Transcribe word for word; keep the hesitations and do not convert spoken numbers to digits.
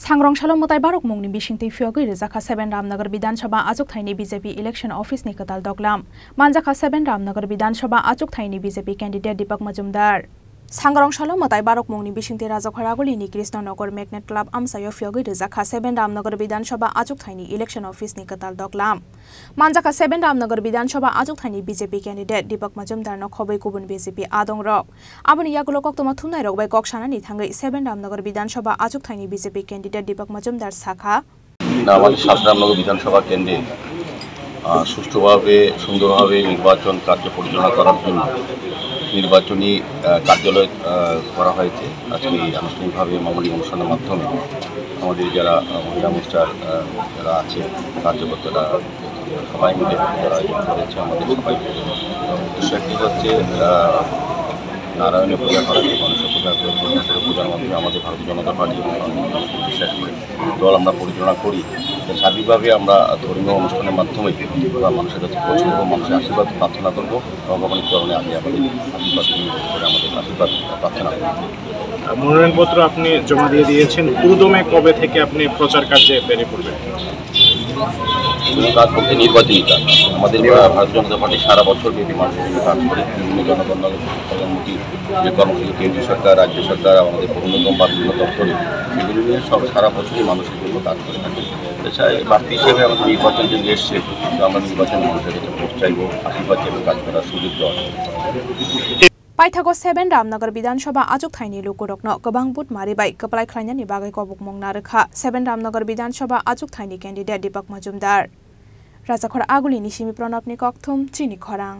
Sangrong salo mwtai barok mungni bisingtwi phiyogwi rwjakha seven Ramnagar Bidhan Sabha achukthai ni B J P election office ni kwtal doklam. Manjakha seven Ramnagar Bidhan Sabha achukthai ni B J P candidate Deepak Majumdar. Sangrong salo mwtai barok mungni bisingtwi Rajakhor Aguli ni Krishna Nagar Magnet Club amchaio phiyogwi rwjakha seven Ramnagar Bidhan Sabha achukthai ni election office ni kwtal doklam. Manjakha seven Ramnagar Bidhan Sabha achukthai ni B J P candidate Deepak Majumdar no khobwi kubun B J P adong rok. Aboni yagulo koktwma thumnai rok bai kok sanani thangwi seven Ramnagar Bidhan Sabha achukthai ni B J P candidate Deepak Majumdar sakha. না, আমাদের সাত রামনগর বিধানসভা কেন্দ্রে, আহ, সুষ্ঠুভাবে, সুন্দরভাবে নির্বাচন কার্য পরিচালনা করার জন্য নির্বাচনী, আহ, কার্যালয়, আহ, করা হয়েছে। আজকে এই আনুষ্ঠানিকভাবে মাঙ্গলিক অনুষ্ঠানের মাধ্যমে আমাদের যারা, আহ, মহিলা মোর্চার, আহ, যারা আছে, কার্যকর্তারা, সবাই মিলে যারা আয়োজন করেছে, আমাদের সবাই উদ্দেশ্য একটি হচ্ছে, আহ, নারায়ণের পূজা করা, গণেশের পূজা করে, পূজার মাধ্যমে আমাদের ভারতীয় জনতা পার্টি এবং উদ্দেশ্য একটি দল আমরা পরিচালনা করি। তো সার্বিকভাবে আমরা ধর্মীয় অনুষ্ঠানের মাধ্যমে আমরা মানুষের কাছে পৌঁছবো, মানুষের আশীর্বাদ প্রার্থনা করবো, ভগবানের চরণে আমি আমাদের আশীর্বাদ নিয়ে করে আমাদের আশীর্বাদ প্রার্থনা করি। মনোনয়নপত্র আপনি জমা দিয়ে দিয়েছেন, পুরোদমে কবে থেকে আপনি প্রচার কার্যে বেরিয়ে পড়বেন? শুধু কাজ বলতে নির্বাচনী কাজ। আমাদের, আহ, ভারতীয় জনতা পার্টি সারা বছর ব্যাপী মানুষের জন্য কাজ করে, বিভিন্ন জনকল্যাণ, কল্যাণমুখী যে কর্মসূচি কেন্দ্রীয় সরকার, রাজ্য সরকার, আমাদের পৌর নিগম বা বিভিন্ন দপ্তরে, এগুলো নিয়ে সব সারা বছরই মানুষের জন্য কাজ করে থাকে। এছাড়া বাড়তি হিসেবে আমাদের নির্বাচন যদি এসছে, তো আমরা নির্বাচনে মানুষের কাছে ভোট চাইবো, আশীর্বাদ চাইবো, কাজ করার সুযোগ দেওয়ার জন্য। Paithago seven Ramnagar Bidhan Sabha achukthai ni lukurokno kwbang but mari bai kwplai khlainani bagwi kobokmung narwkha seven Ramnagar Bidhan Sabha achukthai ni candidate Deepak Majumdar. Rajakhor Aguli ni simi Pranab ni kokthum chini khorang.